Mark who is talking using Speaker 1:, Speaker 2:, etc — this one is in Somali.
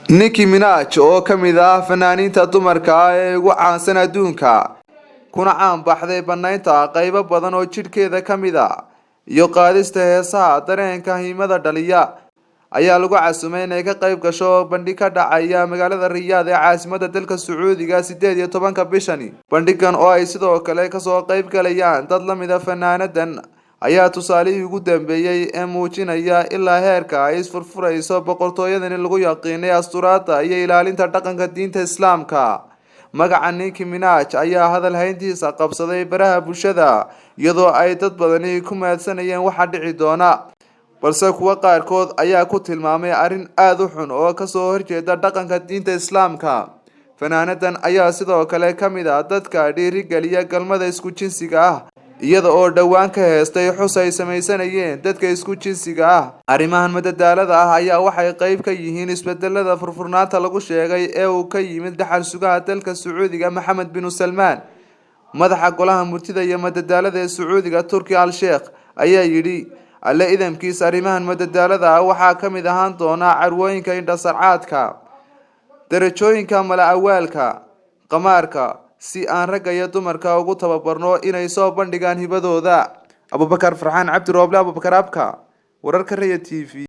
Speaker 1: Nicki Minaj oo ka mid ah fanaaniinta dumarka ah ee ugu caansan adduunka, kuna caan baxday bannaynta qaybo badan oo jidhkeeda ka mid ah iyo qaadista heesaha dareenka himada dhaliya, ayaa lagu casumay inay ka qayb gasho bandhig ka dhacaya magaalada Riyaad ee caasimadda dalka Sacuudiga 18-ka bishani. Bandhigan oo ay sidoo kale kasoo qayb galayaan dad la mid ah fanaanadan ayaa tusaalihii ugu dambeeyay ee muujinaya ilaa heerka ay isfurfurayso boqortooyadani lagu yaqiinay asturaadda iyo ilaalinta dhaqanka diinta Islaamka. Magaca Nicki Minaj ayaa hadal hayntiisa qabsaday baraha bulshada, iyadoo ay dad badani ku mahadsanayeen waxa dhici doona, balse kuwa qaarkood ayaa ku tilmaamay arrin aada u xun oo kasoo horjeeda dhaqanka diinta Islaamka. Fanaanadan ayaa sidoo kale ka mid ah dadka dhiirigeliya galmada isku jinsiga ah, iyada oo dhowaan ka heestay xus ay samaysanayeen dadka isku jinsiga ah. Arrimahan madadaalada ah ayaa waxay qayb ka yihiin isbedelada furfurnaanta lagu sheegay ee uu ka yimid dhaxal sugaha dalka Sacuudiga, Maxamed binu Salmaan. Madaxa golaha murtida iyo madadaalada ee Sacuudiga, Turki Al Sheekh, ayaa yidhi: "Alle idamkiis, arrimahan madadaalada ah waxaa ka mid ahaan doona carwooyinka indhasarcaadka, darajooyinka mala-awaalka, qamaarka, si aan ragga iyo dumarka ugu tababarno inay soo bandhigaan hibadooda." Abubakar Farxaan Cabdi Rooble, Abubakar Abka, wararka Raya TV.